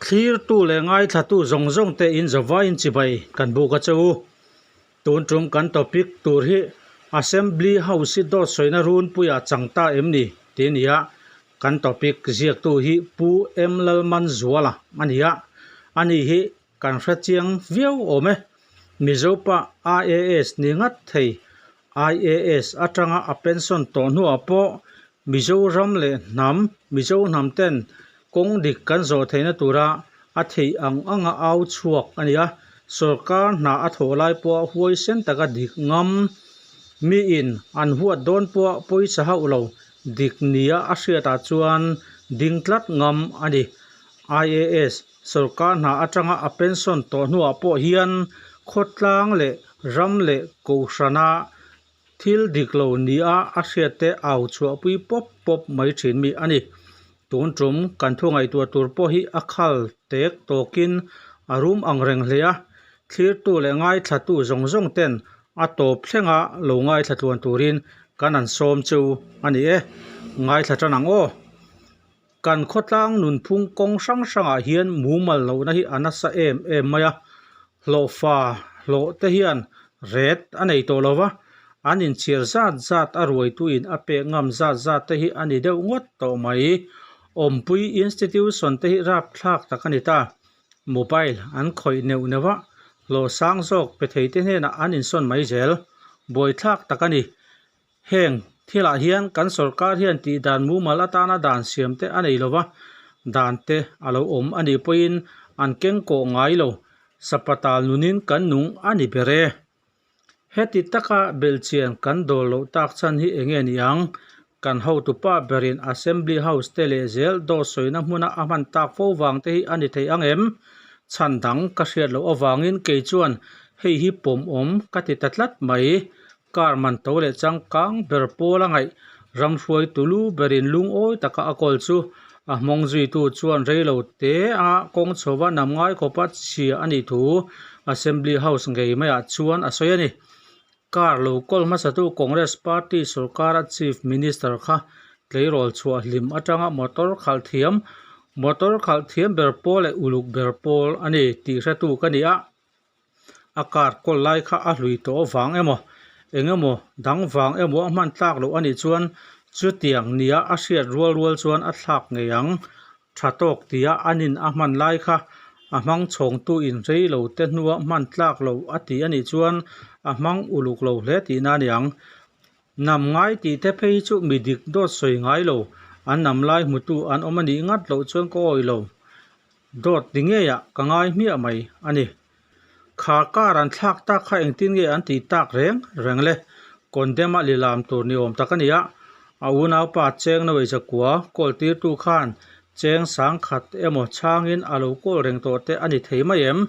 Thlirtu leh ngaithlatu zawng zawng te in zavaiin chibai kan buk a che u. Tun tum kan topic tur hi Assembly House hi dawt sawina runpuiah chang ta em ni tih a ni a. Kan topic ziaktu hi Pu M Lalmanzuala a ni a. Ani hi Kan hre chiang viau awm e. Mizopa IAS ni ngat thei. IAS atanga a pension tawh hnuah pawh Mizoram leh hnam, Mizo hnam ten kawng dik kan zawh theihna tura a theih ang anga au chhuak a ni a. Sorkar hna a thawh lai pawha huaisen taka dik ngam, miin an huat dawn pawha pawisa hauh lo dik nia a hriatah chuan ding tlat ngam a ni. IAS Sorkar hna atanga a pension tawh hnuah pawh hian khawtlang leh ram leh kohhrana thil dik lo nia a hriatte au chhuahpui pawp pawp mai thin mi a ni. Tun tum kan thu ngaihtuah tur pawh hi a khal tek tawkin a rum ang reng hle a, thlirtu leh ngaithlatu zawng zawng ten a tawp thlenga lo ngaithla tluan turin kan han sawm chu a ni e. Ngaithla tan ang aw. Kan khawtlang nunphung kawng hrang hrangah hian mumal lohna hi a nasa em em mai a, hlawhfa hlawh te hian ret a nei tawh lo va, an inchhir zat zat a ruaituin a pek ngam zat zat te hi a ni deuh ngawt tawh mai. Awmpui institution te hi rapthlak tak a ni ta. Mobile an khawih neuh neuh a, hlawh sang zawk pe thei te hnenah an insawn mai zel. Buaithlak tak a ni. Heng thilah hian kan sorkar hian tih dan mumal atana dan siam te a nei lo va, dan te a lo awm a nih pawhin an keng kawh ngai lo, sapatal nunin kan nung a ni ber e. Heti taka belhchian kan dawl loh tak chhan hi eng nge ni ang? Kan hotupa berin Assembly House te leh zel dawt sawina hmuna a hman tak fo vang te hi a ni thei ang em? Chhan dang ka hriat loh avangin kei chuan hei hi pawmawm ka ti ta tlat mai. Car man to leh changkang ber pawl a ngaih ram hruai tulu berin lungawi taka a kawl chu a hmawng zuitu chuan reilo te a kawng chhova nam ngai khawpa chhia a nih thu Assembly House ngei maiah chuan a sawi a ni. Car lo kawl hmasatu Congress Party sorkara Chief Minister kha tleirawl chhuah hlim atanga motor khalh thiam motor khalh thiam ber pawl leh uluk ber pawl a ni tih hretu ka ni a. A car kawl lai kha a hlui tawh vang emaw eng emaw dang vang emaw a hman tlak loh a nih chuan chutiang nia a hriat rual rual chuan a thlak ngei ang. Tha tawk tia a nin a hman lai kha a hmang chhawngtu in rei lo te hnua hman tlak loh a ti a nih chuan a hmang uluk lo hle tihna a ni ang. Nam ngai tih te phei chu mi dik dawt sawi ngai lo, an nam lai hmutu an awm a nih ngat loh chuan ka awih lo. Dawt ti ngeiah ka ngai hmiah mai a ni. Kha car an thlak tak kha engtin nge an tih tak reng reng le? Condemn a lilam tur ni awm tak a ni a, a unaupa cheng Noe Zakua kawl tirtu khan cheng sangkhat emaw chhangin a lo kawl reng tawh te a ni thei mai em?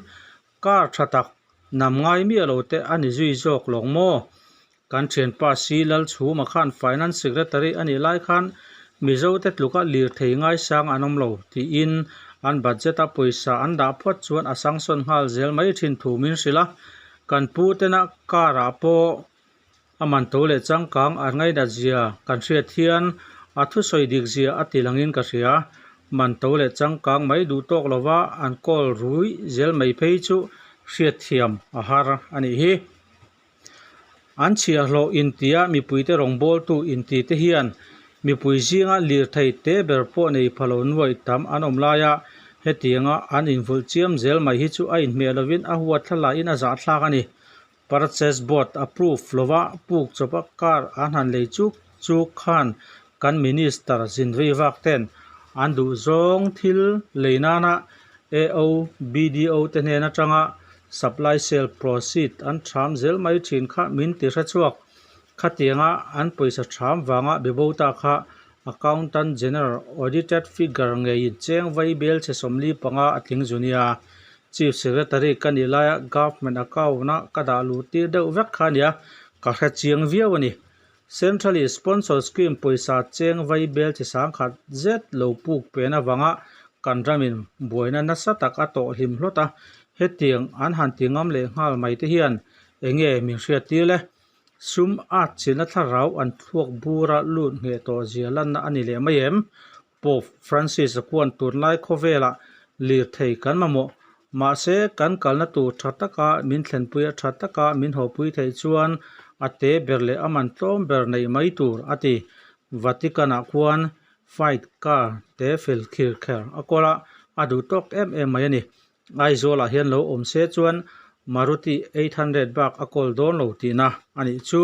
Car tha tak nam ngai miah lo te a ni zui zawk lawng maw? Kan thianpa Si Lalchhuma khan Finance Secretary a nih lai khan Mizote tluka lirthei ngaisang an awm lo tiin an budget-a pawisa an dah phawt chuan a sanction nghal zel mai thin thu min hrilh a. Kan pu tena car-ah pawh a man to leh changkang an ngainat zia kan hriat hian a thusawi dik zia a ti langin ka hria. Man to leh changkang mai duh tawk lova an kawl rui zel mai phei chu hriatthiam a har a nih hi. An chhiahhlawh intia mipuite rawngbawltu inti te hian mipui zinga lirthei te ber pawh nei pha lo nuai tam an awm lai a, hetianga an invulh chiam zel mai hi chu a inhmeh lovin a huat thla laiin a zahthlak a ni. Purchase Board approve lova puk chawpa car an han lei chuk chuk khan kan Minister zinvei vak ten an duhzawng thil lei nana AO, BDO te hnen atanga Supply sale proceed an ṭham zel mai ṭhin kha min ti hre chhuak. Khatianga an pawisa ṭham vanga bibo ta kha Accountant General Audited Figure ngeiin cheng vai bel chhe 45 a tling zu nia. Chief Secretary ka nih laia Government Account-a ka dah luh tir deuh vek kha nia, ka hre chiang viau a ni. Centrally sponsored scheme pawisa cheng vai bel chi sangkhat zet lo puk pen avanga kan ramin buaina nasa tak a tawh hlim hlawt a, hetiang an han ti ngam leh nghal mai te hian enge min hriat tir le? Sum at chilna thlarau an thluak bura lut ngheh tawh zia lanna a ni leh mai em? Pope Francis-a khuan tunlai khawvelah Lirthei kan mamawh. Mahse, kan kalna tur tha taka min thlenpui a, tha taka min hawpui theih chuan a te ber leh a man tlawm ber neih mai tur, a ti. Vatican-ah khuan fight car te fel khir kher a kawl a, a duh tawk em em mai a ni. Aizawlah hian lo awm se chuan Maruti 800 bak a kawl dawn lo tihna a nih chu.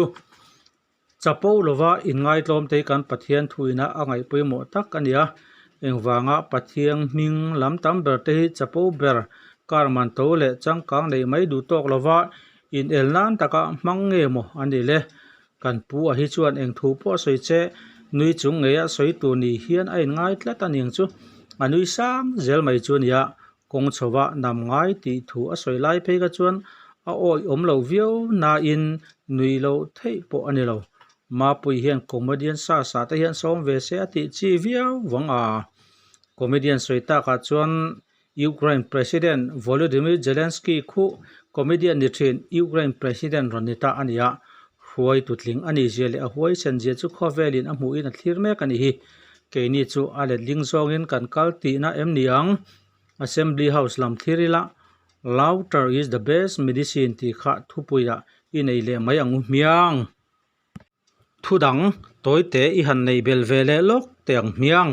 Chapo lova inngaitlawm te hi kan Pathian thuina a ngaih pawimawh tak a ni a, engvanga Pathian hming lam tam ber te hi chapo ber kar man to leh changkang neih mai duh tawk lova inel nan taka hmang nge maw a ni le? Kan pu a hi chuan eng thu pawh a sawi che, nui chung ngeia sawi tur ni hian a inngai tlat a niang chu, a nui sang zel mai chu a nia, Kawng chhova nam ngai tih thu a sawi lai phei kha chuan a awih awm lo viau nain nui loh theih pawh a ni lo. Mapui hian comedian sa sa te hian sawm ve se a tih chi viau vang a. Comedian sawi takah chuan Ukraine President Volodymyr Zelensky khu comedian ni thin Ukraine President rawn ni ta a ni a. Hruai tutling a nih zia leh a huaisen zia chu khawvelin a hmuhin a thlir mek a ni hi. Keini chu a letling zawngin kan kal tihna em ni ang? Assembly House lam thlir ila, Laughter is the best medicine tih kha thupuiah i nei leh mai ang u hmiang. Thu dang tawite i han nei bel ve leh lawk teh ang hmiang.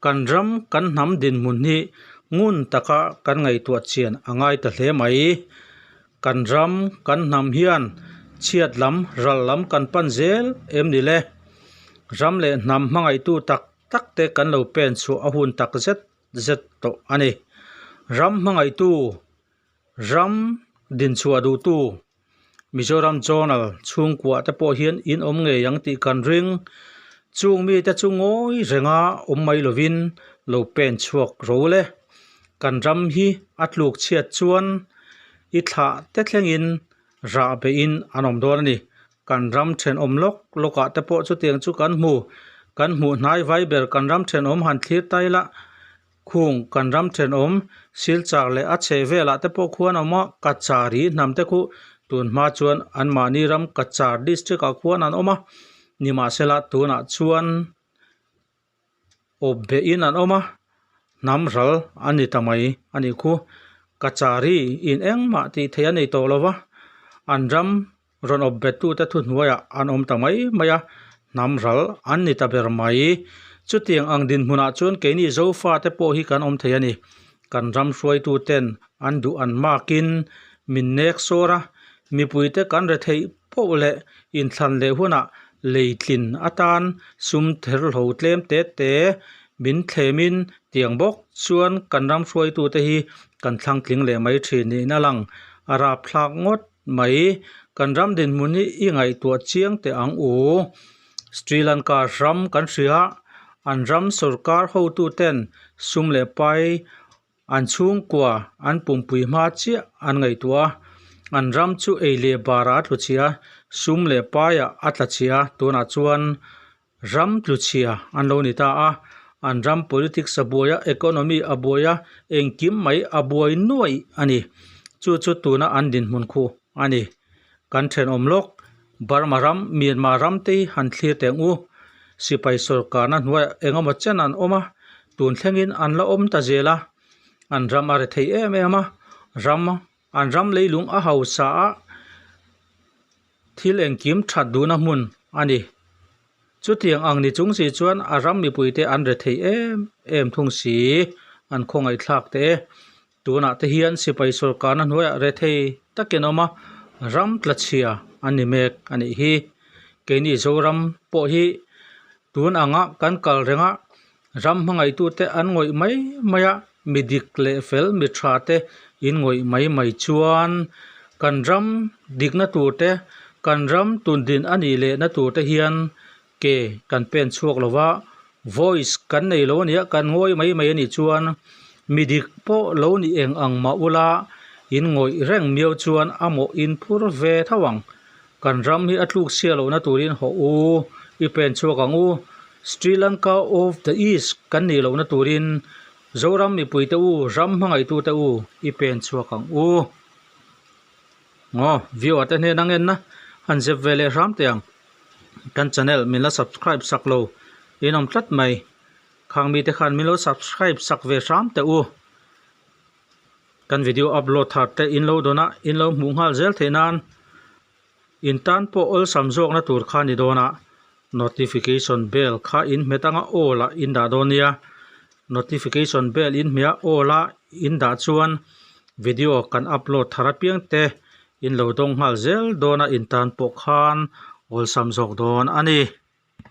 Kan ram kan hnam dinhmun hi ngun taka kan ngaihtuah chian a ngai ta hle mai. Kan ram kan hnam hian chhiat lam ral lam kan pan zel em ni le? Ram leh hnam hmangaihtu tak tak te kan lo pen chhuah a hun tak zet zet tawh a ni. Ram hmangaihtu, ram dinchhuah duhtu Mizoram Journal chhungkuah te pawh hian in awm ngei ang tih kan ring. Chung mite chu ngawi renga awm mai lovin lo pen chhuak ro le. Kan ram hi a tluk chhiat chuan i thlah te thlengin rah beihin an awm dawn a ni. Kan ram thenawm lawk lawkah te pawh chutiang chu kan hmu. Kan hmuh hnai vai ber kan ram thenawm han thlir ta ila khung kan ram thenawm Silchar leh a chheh velah te pawh khuan a awm a, Kachari hnam te khu tun hma chuan anmahni ram Kachar district ah khuan an awm a, nimahsela tunah chuan awp behin an awm a, hnam ral a ni ta mai a nih khu. Kachari in engmah tih theih a nei tawh lo va, an ram rawn awp bet tute thuhnuaiah an awm ta mai mai a, hnam ral an ni ta ber mai. Chutiang ang dinhmunah chuan keini Zofa te pawh hi kan awm thei a ni. Kan ram hruaituten an duh an makin min nek sawr a, mipuite kan re theih poh leh inthlan leh hunah leitlin atan sum therhlo tlem te te min thlemin tiang bawk chuan kan ram hruaitute hi kan thlang tling leh mai thin niin a lang. A rapthlak ngawt mai. Kan ram dinhmun hi i ngaihtuah chiang teh ang u. Sri Lanka ram kan hria, an ram sorkar hotuten sum leh pai An chhungkua an pumpui hma chiah an ngaihtuah a, an ram chu ei leh barah a tlu chhia, sum leh paiah a tla chhia, tunah chuan ram tlu chhia an lo ni ta a, an ram politics a buai a, economy a buai a, engkim mai a buai nuaih a ni. Chu chu tuna an dinhmun khu a ni. Kan thenawm lawk Burma ram, Myanmar ram te hi han thlir teh ang u. Sipai sawrkarna hnuaiah eng emaw chen an awm a, tun thlengin an la awm ta zel a, an ram a rethei em em a, ram an ram leilung a hausa a, thil engkim that duhna hmun a ni. Chutiang ang ni chung si chuan a ram mipuite an rethei em em thung si, an khawngaihthlak teh e. Tunah te hian sipai sawrkarna hnuaiah rethei takin a awm a, ram tla chhia an ni mek a nih hi. Keini Zoram pawh hi tun anga kan kal reng a, ram hmangaihtute an ngawih mai mai a, mi dik leh fel mi tha te in ngawih mai mai chuan kan ram dikna tur te, kan ram tundin a nih lehna tur te hian ke kan pen chhuak lo va, voice kan nei lo a nia, kan ngawi mai mai a nih chuan mi dik pawh lo ni eng ang mah ula in ngawih reng miau chuan a mawh in phur ve tho ang. Kan ram hi a tluk chhia lohna turin hawh u, i pen chhuak ang u. Sri Lanka of the East kan nih lohna turin Zoram mipuite u, ram hmangaihtute u, i pen chhuak ang u. Aw, viewer te hnena ngenna han zep ve leh hram teh ang. Kan channel min la subscribe sak lo in awm tlat mai. Khang mite khan min lo subscribe sak ve hram teh u. Kan video upload thar te in lo dawn a, in lo hmuh nghal zel theih nan in tan pawh awlsam zawkna tur kha ni dawn a, notification bell kha in hmet anga all ah in dah dawn nia. Notification bell in hmeh a all a in dah chuan video kan upload thar apiang te in lo dawng nghal zel dawn a in tan pawh khan awlsam zawk dawn a ni.